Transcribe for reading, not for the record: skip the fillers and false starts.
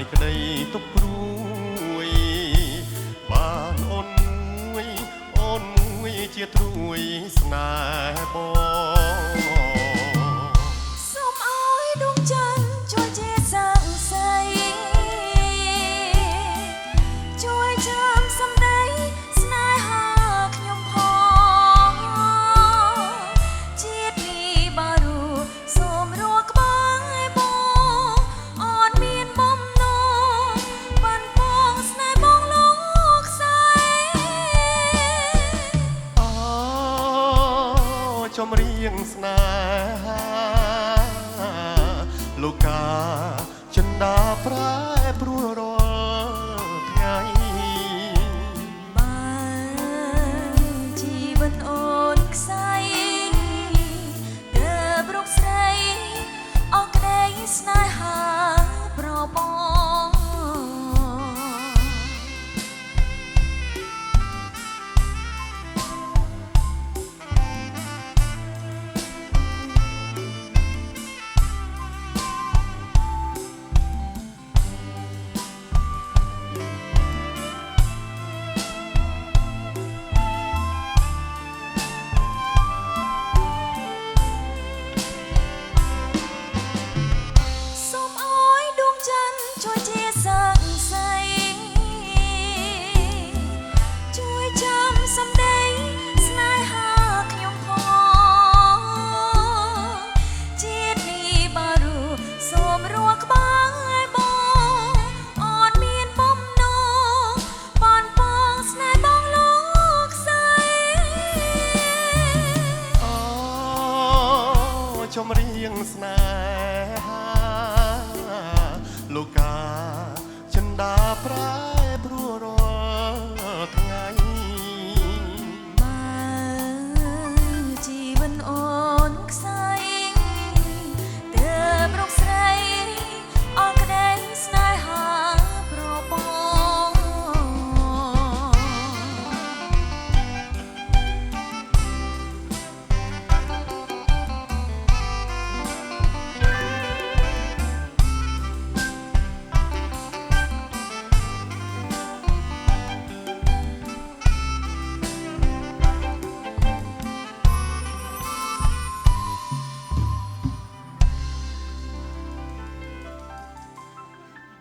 យក្តីទុកព្រួយបានអូនមួយអូនមួយជាត្រួយស្នេហ៍បង សូមឲ្យដួងច័ន្ទជួយជាសាងសីជួយចាំសំដីស្នេហាខ្ញុំផងជាតិនេះបើរួសូមរួក្បែរបងអូនមានបំណងបានបងស្នេហ៍បងលោកខ្សែ អូចំរៀងស្នេហាលោកកាចិន្តាប្រា